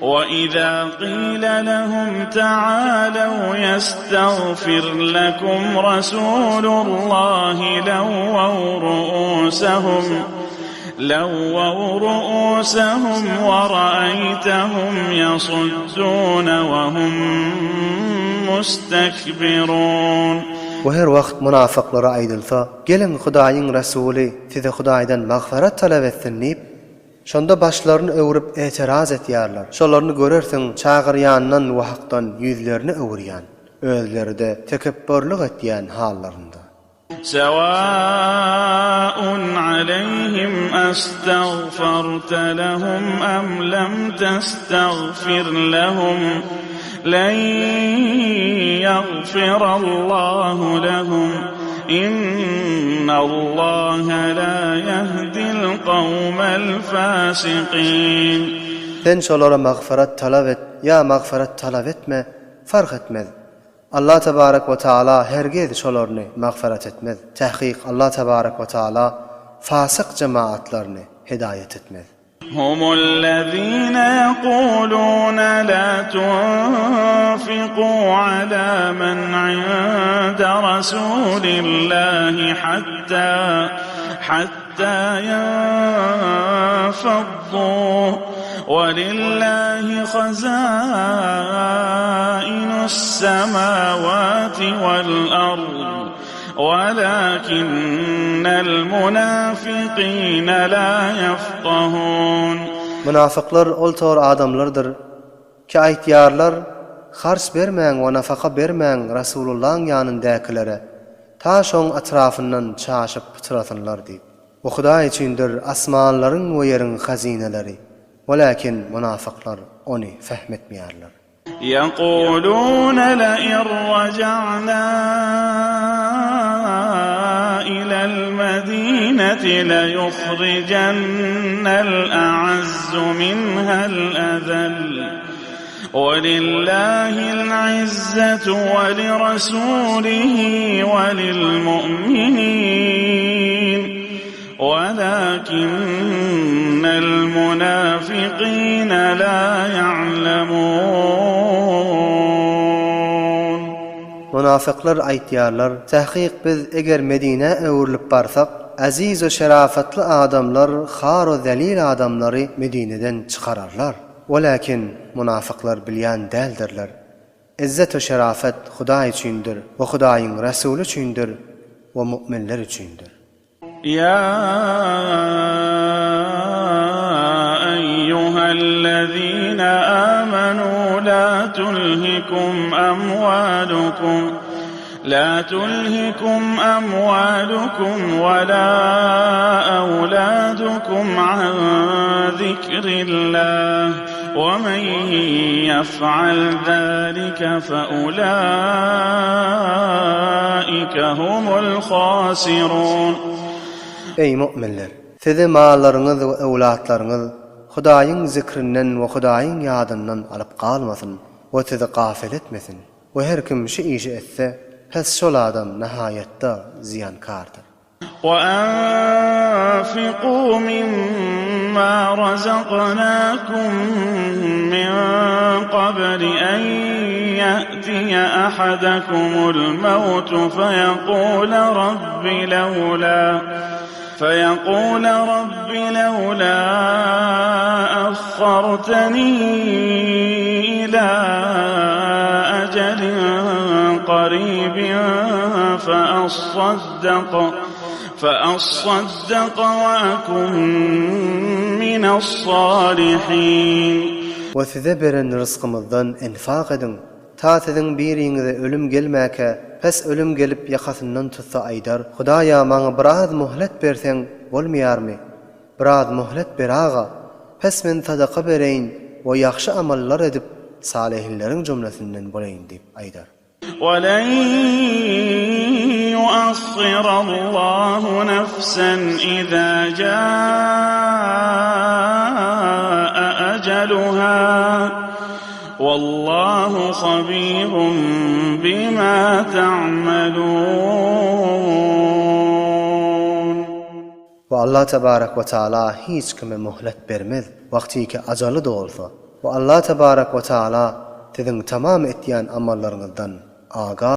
وإذا قيل لهم تعالوا يستغفر لكم رسول الله لووا رؤوسهم لووا رؤوسهم ورأيتهم يصدون وهم مستكبرون We her wagt munafyklara aýdylsa, Geliň, Hudaýyň Resuly size Hudaýdan magfyrat talap etsin diýip, şonda başlaryny öwrüp eteraz etýärler. Şolaryny görersiň çagyrýandan we hakdan ýüzlerini öwürýän, özleri-de tekepburlyk etýän hallarynda. سواء عليهم أستغفرت لهم أم لم تستغفر لهم لن يغفر الله لهم إن الله لا يهدي القوم الفاسقين Sen şolara magfyrat talap et ýa magfyrat talap etme, fark etmez. Allah tebarek we taala hergiz şolaryny magfyrat etmez. Tahkyk Allah tebarek we taala fasyk jemaatlaryny hidaýat etmez. Humullezine yekulune la tunfiku ala men inde rasulillahi hatta hatta yenfaddu welillahi hazainus semavati vel ard welakinnel munafikine la yefkahun. Mynafyklar ol tor adamlardyr ki aýtýarlar, Harç bermäň we nafaka bermäň Rasulullaň ýanyndäkilere, ta şoň atrafyndan çaşyp pytrasynlar diýip. We Hudaý üçindir asmanlaryň we ýeriň hazyneleri, welakin mynafyklar ony fehm etmeýärler. Ýekulune lein raja'na ilel medineti leýuhrijennel a'azzu minhel ezel. Welillahil izzetu we lirasulihi we lilmu'minin. Welakinnel munafikine la ya'lemun. Munafyklar aýtýarlar, Takyk biz eger Medinä öwrülip barsak, aziz we şerafatly adamlar har we zelil adamlary Medineden çykararlar. Welakin munafyklar bilýän däldirler. Izzet we şerafat Hudaý üçindir we Hudaýyň Resuly üçindir we mu'minler üçindir. Ýa eýýuhellezine âmenû lâ tulhikum emwâlukum lâ tulhikum emwâlukum we lâ ewlâdukum an zikrillâh we men ýef'al zâlike fe ulâike humul hasirun. Eý, mu'minler! Sizi mallaryňyz we öwlatlaryňyz Hudaýyň zikrinden we Hudaýyň ýadyndan alyp galmasyn we sizi gafel etmesin. We her kim şu işi etse, pes şol adam nahaýatda zyýankardyr. وأنفقوا مما رزقناكم من قبل أن يأتي أحدكم الموت فيقول رب لولا فيقول رب لولا أخرتني إلى أجل قريب فأصدق فأصدق وأكن من الصالحين. We size beren rysgymyzdan enfak ediň, ta siziň biriňize ölüm gelmäkä, pes ölüm gelip ýakasyndan tutsa aýdar, Hudaýa maňa biraz muhlet berseň bolmaýarmy? Biraz muhlet beraga, pes men sadaka bereýin we ýagşy amallar edip salyhinleriň jümlesinden bolaýyn diýip aýdar. وَلَن يُؤَخِّرَ اللَّهُ نَفْسًا إِذَا جَاءَ أَجَلُهَا وَاللَّهُ خَبِيرٌ بِمَا تَعْمَلُونَ. We Allah tebarek we taala hiç kime muhlet bermez, wagtyky ajaly dolsa. We Allah tebarek we taala siziň tamam etýän amallaryňyzdan agah.